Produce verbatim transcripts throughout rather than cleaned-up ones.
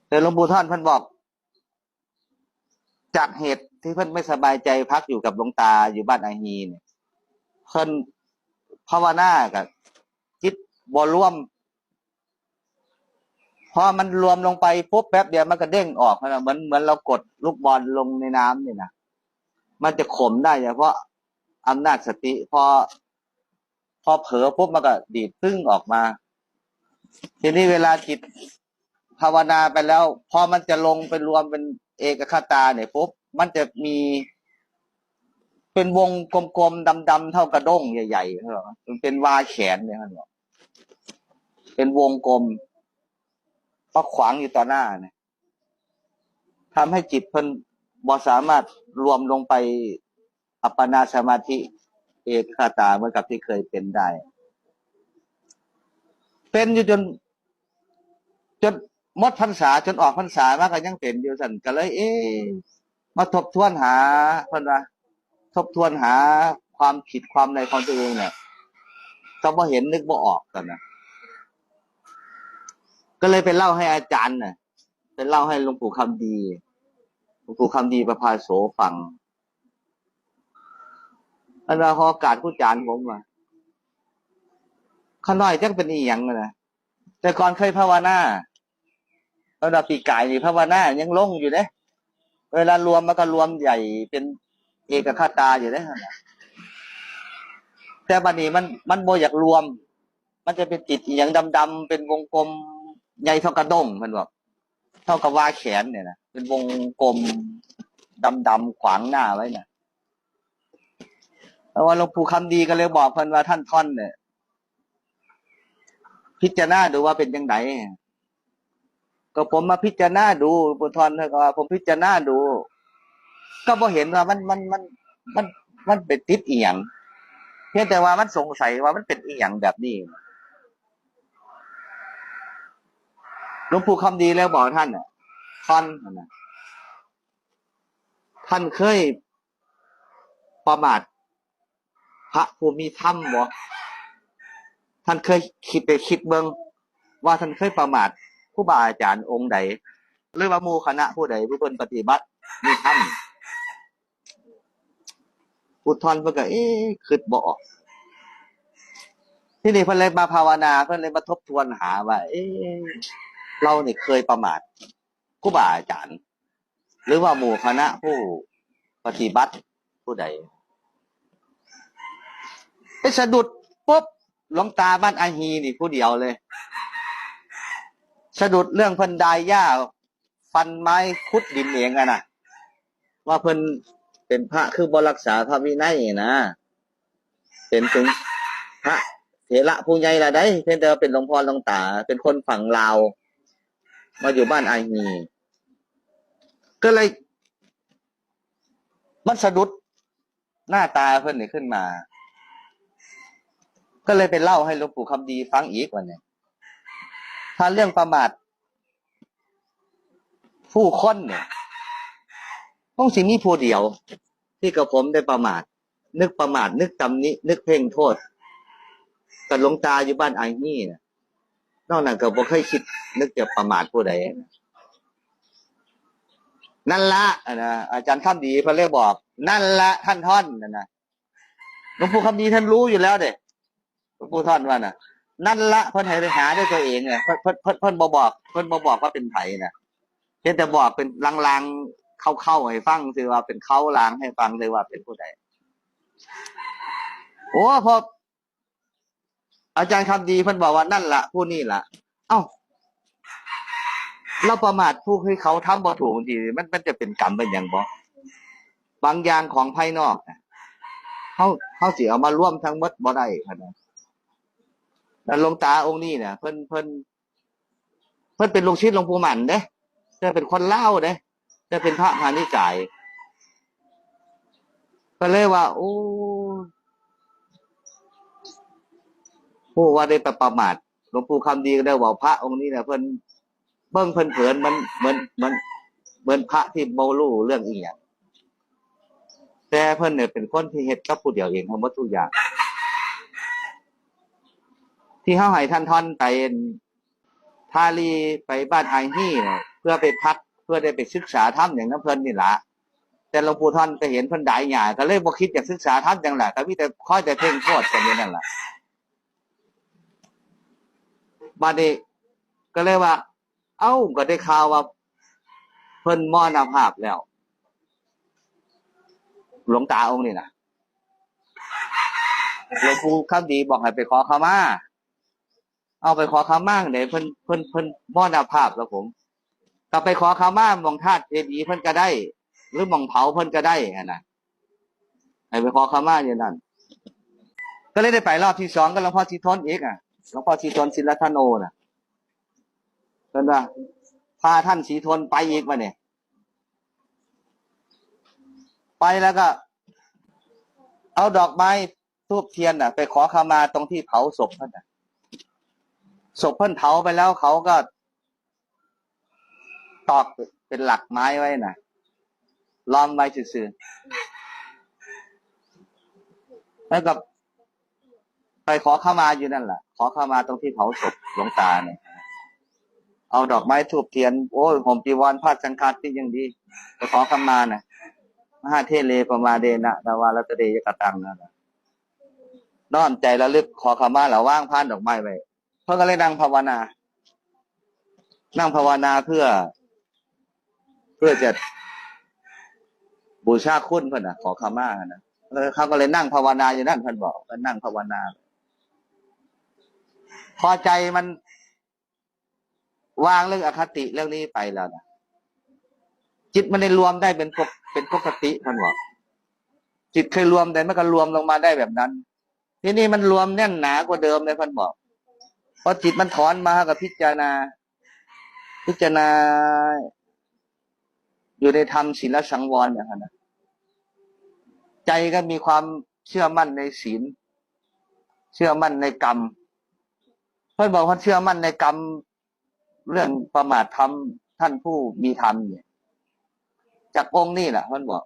แต่หลวงปู่ท่านเพิ่นบอก จากเหตุที่เพิ่นไม่สบายใจพักอยู่กับหลวงตาอยู่บ้านอาฮีเนี่ย เพิ่นภาวนากับจิตบ่รวม พอมันรวมลงไปปุ๊บแป๊บเดียวมันก็เด้งออกนะ เหมือนเหมือนเรากดลูกบอลลงในน้ำเนี่ยนะ มันจะข่มได้เฉพาะอำนาจสติ พอ พอเผลอปุ๊บมันก็ดีดตึ้งออกมา ทีนี้เวลาจิตภาวนาไปแล้ว พอมันจะลงไปรวมเป็นเอกคตาเนี่ยปุ๊บ มันจะมี เป็นวงกลมๆดำๆเท่ากระด้งใหญ่ๆ มันเป็นวาแขนเนี่ยครับ เป็นวงกลมมาขวางอยู่ต่อหน้าเนี่ย ทำให้จิตเพิ่นบ่สามารถรวมลงไปอัปปนาสมาธิเอกคตาเหมือนกับที่เคยเป็นได้ เป็นอยู่จน จนหมดพรรษา จนออกพรรษามาก็ยังเป็นอยู่ซั่น ก็เลย เอ๊ะ มาทบทวนหา เพิ่นว่า ทบทวนหาความผิดความใดของตัวเองเนี่ย ก็บ่เห็น นึกบ่ออกตอนนั้น ก็เลยไปเล่าให้อาจารย์น่ะ ไปเล่าให้หลวงปู่คำดี หลวงปู่คำดีประภาโสฟัง อันว่าขอโอกาสครูอาจารย์ผมว่า ข้าน้อยจักเป็นอีหยังนะ แต่ก่อนเคยภาวนา เวลาปีกายนี่ภาวนายังลงอยู่เด้ เวลารวมมันก็รวมใหญ่เป็นเอกคตาอยู่เด้ แต่บัดนี้มัน มันบ่อยากรวม มันจะไปติดอีหยังดำๆ เป็นวงกลมใหญ่เท่ากระด้ง มันบอก เท่ากับวาแขนเนี่ยนะ เป็นวงกลมดำๆ ขวางหน้าไว้น่ะ แล้วว่าหลวงปู่คำดีก็เลยบอกเพิ่นว่า ท่านท่อนเนี่ย พิจารณาดูว่าเป็นจังได ก็ผมมาพิจารณาดู ปู่ท่อนเพิ่นก็ว่า ผมพิจารณาดู ก็บ่เห็นว่ามัน มัน มัน มัน มันเป็นติดอีหยัง เพียงแต่ว่ามันสงสัยว่ามันเป็นอีหยังแบบนี้ หลวงปู่คำดีเลยบอกท่านน่ะ ท่อนน่ะ ท่านเคยประมาทพระผู้มีธรรมบ่ ท่านเคยคิดไปคิดเบิ่งว่าท่านเคยประมาทครูบาอาจารย์องค์ใด หรือว่าหมู่คณะผู้ใดผู้เพิ่นปฏิบัติมีธรรม ปู่ท่อนเพิ่นก็ เอ๊ะ คิดบ่ออก ทีนี้เพิ่นเลยมาภาวนา เพิ่นเลยมาทบทวนหาว่า เอ๊ะ เรานี่เคยประมาทครูบาอาจารย์ หรือว่าหมู่คณะผู้ปฏิบัติผู้ใด ไปสะดุดปุ๊บ หลวงตาบ้านอาฮีนี่ผู้เดียวเลย สะดุดเรื่องเพิ่นดายหญ้าฟันไม้ขุดดินเองอะนะ ว่าเพิ่นเป็นพระคือบ่รักษาพระวินัยนะ เป็นถึงพระเถระผู้ใหญ่ละได้ เพียงแต่ว่าเป็นหลวงพ่อหลวงตา เป็นคนฝั่งลาว มาอยู่บ้านอาฮี ก็เลย มันสะดุดหน้าตาเพิ่นนี่ขึ้นมา ก็เลยไปเล่าให้หลวงปู่คำดีฟังอีกวันนี้ ถ้าเรื่องประมาทผู้คนเนี่ย ต้องสิมีผู้เดียว ที่กับผมได้ประมาท นึกประมาท นึกตำหนิ นึกเพ่งโทษ กับหลวงตาอยู่บ้านอาฮีนะ นอกนั้นก็บ่เคยคิดนึกจะประมาทผู้ใด นั่นละอะนะ อาจารย์คำดีเพิ่นเลยบอก นั่นละท่านท่อนนะนะ หลวงปู่คำดีท่านรู้อยู่แล้วเด้ หลวงปู่ท่อนว่านะ นั่นละเพิ่นให้ไปหาด้วยตัวเองไง เพิ่น เพิ่น เพิ่น เพิ่นบ่บอก เพิ่นบ่บอกว่าเป็นไผนะ เพียงแต่บอกเป็นลางๆ เข้าๆ ให้ฟัง ซื่อว่าเป็นเข้าลางให้ฟัง ซื่อว่าเป็นผู้ใด โอ้ พออาจารย์คำดีเพิ่นบอกว่านั่นละผู้นี่ละ เอ้า เราประมาทผู้ที่เขาทำบ่ถูกจริงๆ มัน มันจะเป็นกรรมเป็นหยังบ่ บางอย่างของภายนอกนะ เฮา เฮาสิเอามารวมทั้งหมดบ่ได้ครับนะ แล้วหลวงตาองค์นี้เนี่ย เพิ่น เพิ่น เพิ่นเป็นลูกศิษย์หลวงปู่หมั่นเด้ แต่เป็นคนลาวเด้ แต่เป็นพระมหานิกาย ก็เลยว่า โอ้ โอ้ ว่าได้ประมาท หลวงปู่คำดีก็ได้ว่าพระองค์นี้เนี่ย เพิ่นเบิ่งเพิ่นเผิน มันเหมือน เหมือน เหมือนพระที่บ่รู้เรื่องอีหยัง แต่เพิ่นเนี่ยเป็นคนที่เฮ็ดกับผู้เดียวเองทั้งหมดทุกอย่าง ที่เฮาให้ท่านท่อนไปพาลีไปบ้านอาฮีเนี่ย เพื่อไปพัก เพื่อได้ไปศึกษาธรรมอย่างนั้นเพิ่นนี่ละ แต่หลวงปู่ทอนก็เห็นเพิ่นดายหญ้า ก็เลยบ่คิดอยากศึกษาธรรมจังล่ะ ก็มีแต่คอยแต่เพ่งโพดกันอยู่นั่นล่ะ บัดนี้ก็เลยว่า เอ้า ก็ได้ข่าวว่าเพิ่นมรณภาพแล้ว หลวงตาองค์นี้นะ หลวงปู่คำดีบอกให้ไปขอขมา เอาไปขอขมาเด้ เพิ่น เพิ่น เพิ่นมรณภาพแล้วผม ก็ไปขอขมาหม่องธาตุเจดีย์เพิ่นก็ได้ หรือหม่องเผาเพิ่นก็ได้หั่นน่ะ ให้ไปขอขมาอยู่นั่น ก็เลยได้ไปรอบที่สองกับหลวงพ่อศรีทนอีกอ่ะ หลวงพ่อศรีทนศิลธโนน่ะ เพิ่นว่า พาท่านศรีทนไปอีกวะเนี่ย ไปแล้วก็ เอาดอกไม้ธูปเทียนน่ะ ไปขอขมาตรงที่เผาศพเพิ่นน่ะ ศพเพิ่นเผาไปแล้วเขาก็ตอกเป็นหลักไม้ไว้น่ะ ล้อมไว้ซื่อๆ แล้วก็ไปขอขมาอยู่นั่นแหละ ขอขมาตรงที่เผาศพหลวงตาเนี่ย เอาดอกไม้ธูปเทียน โอ้ย ห่มจีวรผ้าสังฆาทิตย์ยังดี ไปขอขมาน่ะ มหาเทเลปมาเดนะ ดาวารัตเดยกตังนะ น้อมใจระลึกขอขมาแล้ววางพานดอกไม้ไว้ เพิ่นก็เลยนั่งภาวนา นั่งภาวนาเพื่อ เพื่อจะบูชาคุณเพิ่นน่ะ ขอขมานะ เออ เขาก็เลยนั่งภาวนาอยู่นั่น เพิ่นบอกก็นั่งภาวนา พอใจมันวางเรื่องอคติเรื่องนี้ไปแล้วนะ จิตมันได้รวมได้เป็นปก เป็นปกติ เพิ่นบอก จิตเคยรวมแต่มันก็รวมลงมาได้แบบนั้น ทีนี้มันรวมแน่นหนากว่าเดิมเลย เพิ่นบอก พอจิตมันถอนมาก็พิจารณา พิจารณา อยู่ในธรรมศีลสังวรอย่างนั้นนะ ใจก็มีความเชื่อมั่นในศีล เชื่อมั่นในกรรม เพิ่นบอกว่าเชื่อมั่นในกรรม เรื่องประมาทธรรม ท่านผู้มีธรรมเนี่ย จากองค์นี่แหละ เพิ่นบอก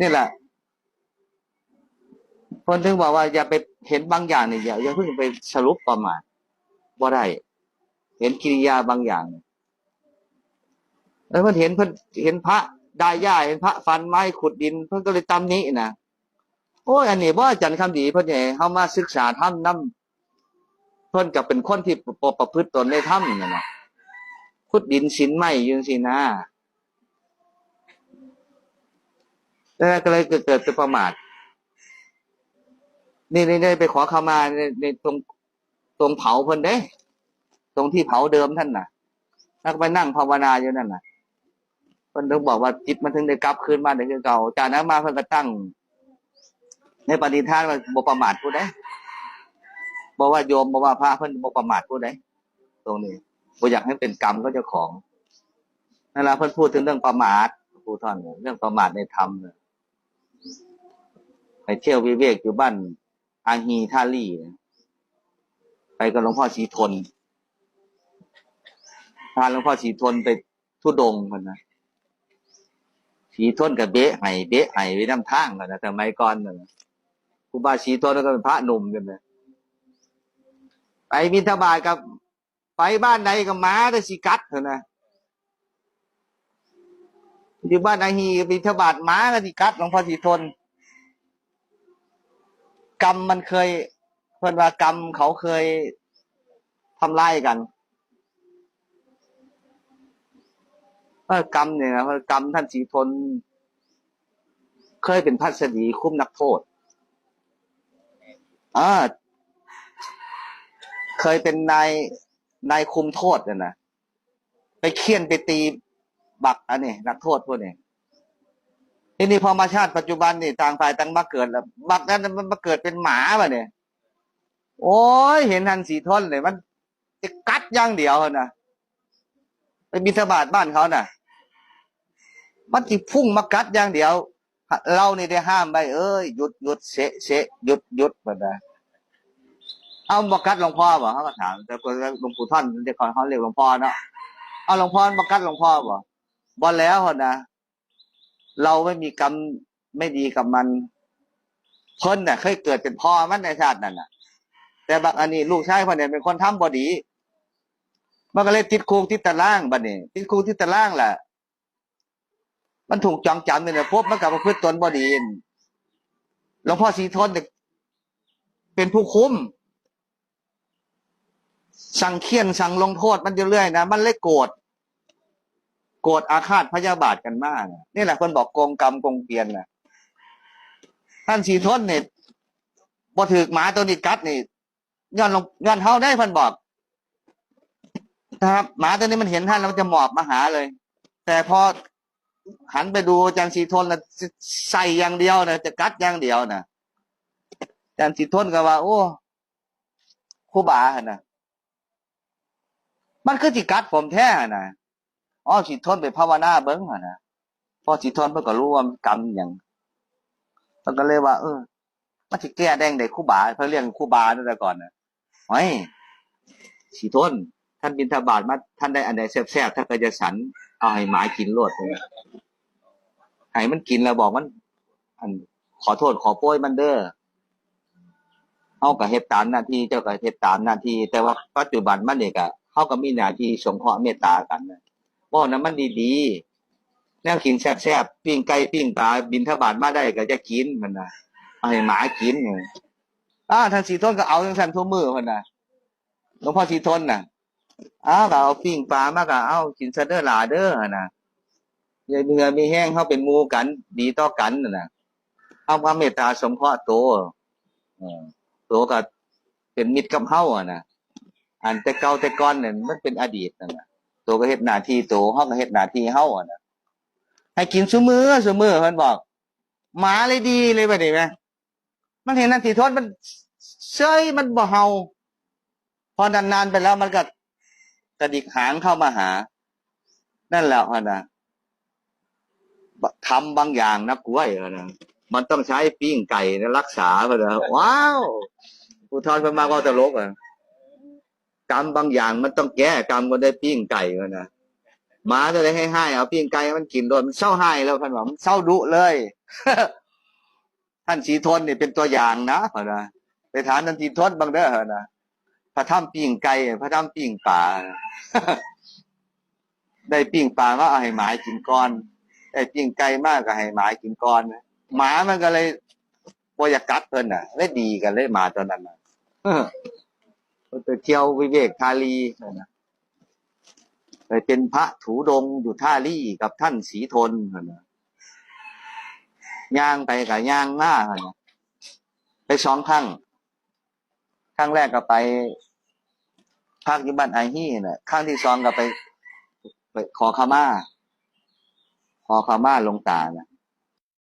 นี่แหละ เพิ่นถึงบอกว่าอย่าไปเห็นบางอย่างนี่ อย่า อย่าเพิ่งไปสรุปประมาท บ่ได้ เห็นกิริยาบางอย่างเนี่ย แล้วเพิ่นเห็น เพิ่นเห็นพระดายหญ้า เห็นพระฟันไม้ขุดดิน เพิ่นก็เลยตำหนินะ โอ้ย อันนี้บ่ อาจารย์คำดี เพิ่นให้เฮามาศึกษาธรรมนำ เพิ่นก็เป็นคนที่บ่ประพฤติตนในธรรมนั่นน่ะ ขุดดินสินไม้อยู่จังซี้นะ แล้วก็เลยเกิด เกิดเป็นประมาท นี่ นี่ นี่ไปขอขมาใน ในตรง ตรงเผาเพิ่นเด้ ตรงที่เผาเดิมท่านน่ะ แล้วก็ไปนั่งภาวนาอยู่นั่นน่ะ เพิ่นถึงบอกว่าจิตมันถึงได้กลับคืนมาได้คือเก่า จากนั้นมาเพิ่นก็ตั้งในปณิธานว่าบ่ประมาทผู้ใด บ่ว่าโยม บ่ว่าพระ เพิ่นบ่ประมาทผู้ใด ตรงนี้ บ่อยากให้เป็นกรรมกับเจ้าของ นั่นล่ะ เพิ่นพูดถึงเรื่องประมาท หลวงปู่ทอน เรื่องประมาทในธรรมเนี่ย ไปเที่ยววิเวกอยู่บ้านอาฮีท่าลี่นะ ไปกับหลวงพ่อศรีทน พาหลวงพ่อศรีทนไปธุดงค์เพิ่นนะ ศรีทนก็เบะไห้ เบะไห้ไปนำทางกันนะ สมัยก่อนนั่นนะ ครูบาศรีทนก็เป็นพระหนุ่มกันนะ ไปบิณฑบาตกับ ไปบ้านใดก็หมาก็สิกัดหั้นนะ อยู่บ้านอาฮีบิณฑบาตหมาก็สิกัดหลวงพ่อศรีทน กรรมมันเคย เพิ่นว่ากรรมเขาเคยทำร้ายกัน เออ กรรมเนี่ยนะ กรรมท่านศรีทน เคยเป็นพัสดีคุมนักโทษ อ่า เคยเป็นนาย นายคุมโทษเนี่ยนะ ไปเฆี่ยนไปตีบักอันนี้ นักโทษพวกนี้ ทีนี้พอมาชาติปัจจุบันนี่ ต่างฝ่ายต่างมาเกิดแล้ว บักนั้นมันมาเกิดเป็นหมาบัดนี้ โอ้ย เห็นท่านศรีทนเลย มันจะกัดอย่างเดียวนะ ไปบิณฑบาตบ้านเขาน่ะ มันสิพุ่งมากัดอย่างเดียว เรานี่ได้ห้ามไว้ เอ้ย หยุด หยุด เสะ เสะ หยุด หยุด บัดนะ เอาบ่กัดหลวงพ่อบ่ เขาก็ถาม แต่คนหลวงปู่ทอน เดี๋ยวก่อนเขาเรียกหลวงพ่อเนาะ เอาหลวงพ่อบ่กัดหลวงพ่อบ่ บ่แล้วนะ เราไม่มีกรรมไม่ดีกับมัน เพิ่นน่ะเคยเกิดเป็นพ่อมันในชาตินั่นน่ะ แต่บักอันนี้ลูกชายเพิ่นเนี่ยเป็นคนทำบ่ดี มันก็เลยติดคุกติดตารางบัดนี้ ติดคุกติดตารางล่ะ มันถูกจองจำนี่แหละ พบมันกับประพฤติตนบ่ดี หลวงพ่อศรีทนเนี่ยเป็นผู้คุม สั่งเฆี่ยนสั่งลงโทษมันอยู่เรื่อยนะ มันเลยโกรธ โกรธอาฆาตพยาบาทกันมาก นี่แหละเพิ่นบอกกงกรรมกงเกวียนนะ ท่านศรีทนเนี่ยบ่ถืกหมาตัวนี้กัดนี่ ย้อนลงย้อนเฮาได้เพิ่นบอก นะครับ หมาตัวนี้มันเห็นท่านแล้วมันจะหมอบมาหาเลย แต่พอหันไปดูอาจารย์ศรีทนแล้วใส่อย่างเดียวนะ จะกัดอย่างเดียวนะ อาจารย์ศรีทนก็ว่า โอ้ ครูบาหั่นนะ มันคือสิกัดผมแท้หั่นนะ อ๋อ ศรีทนไปภาวนาเบิ่งหั่นนะ พอศรีทนเพิ่นก็รู้ว่ามันกรรมหยัง เพิ่นก็เลยว่า เออ มันสิแก้ได้จั่งใดครูบา เพิ่นเรียกครูบาตั้งแต่ก่อนนะ โอ้ย ศรีทน ท่านบิณฑบาตมา ท่านได้อันใดแซ่บๆ ท่านก็จะสัน เอาให้หมากินโลด ให้มันกินแล้วบอกมัน อัน ขอโทษขอโพยมันเด้อ เฮาก็เฮ็ดตามหน้าที่ เจ้าก็เฮ็ดตามหน้าที่ แต่ว่าปัจจุบันมันนี่ก็ เฮาก็มีหน้าที่สงเคราะห์เมตตากันนะ เว้านั้นมันดีๆ แนวกินแซ่บๆ ปิ้งไก่ปิ้งปลา บิณฑบาตมาได้ก็จะกินหั่นนะ เอาให้หมากิน อ่า ท่านศรีทนก็เอาจั่งซั่นทุกมื้อหั่นนะ หลวงพ่อศรีทนน่ะ อ้าว ก็เอาปิ้งปลามาก็เอากินซะเด้อหล่าเด้อหั่นนะ อย่าเหื่อมีแฮง เฮาเป็นหมู่กัน ดีต่อกันหั่นนะ เฮาความเมตตาสงเคราะห์โต เออ โตก็เป็นมิตรกับเฮาหั่นนะ อันแต่เก่าแต่ก่อนเนี่ยมันเป็นอดีตหั่นนะ โตก็เฮ็ดหน้าที่โต เฮาก็เฮ็ดหน้าที่เฮาหั่นนะ ให้กินซุมื้อซุมื้อเพิ่นบอก หมาเลยดีเลยบัดนี้แหม มันเห็นท่านศรีทนมันเซย มันบ่เห่า พอนานๆไปแล้วมันก็กระดิกหางเข้ามาหา นั่นแหละหั่นนะ กรรมบางอย่างนะกล้วยหั่นนะ มันต้องใช้ปิ้งไก่นะรักษาหั่นนะ ว้าว ครูทรเพิ่นมักเว้าตลกอะ กรรมบางอย่างมันต้องแก้กรรม ก็ได้ปิ้งไก่หั่นนะ หมาตัวใดไห้ๆ เอาปิ้งไก่ให้มันกินโลด มันเซาไห้แล้วเพิ่นว่า มันเซาดุเลย ท่านศรีทนนี่เป็นตัวอย่างนะหั่นนะ ไปถามท่านศรีทนเบิ่งเด้อหั่นนะ พระธรรมปิ้งไก่ พระธรรมปิ้งปลา ได้ปิ้งปลามาเอาให้หมากินก่อน ได้ปิ้งไก่มาก็ให้หมากินก่อน หมามันก็เลยบ่อยากกัดเพิ่นน่ะ เลยดีกันเลยหมาตัวนั้นน่ะ เพิ่นไปเที่ยววิเวกทาลีหั่นนะ ไปเป็นพระธุดงค์อยู่ท่าลี่กับท่านศรีทนหั่นนะ ย่างไปก็ย่างมาหั่นนะ ไปสองครั้ง ครั้งแรกก็ไปพักอยู่บ้านอาฮี่น่ะ ครั้งที่สองก็ไป ไปขอขมา ขอขมาหลวงตาน่ะ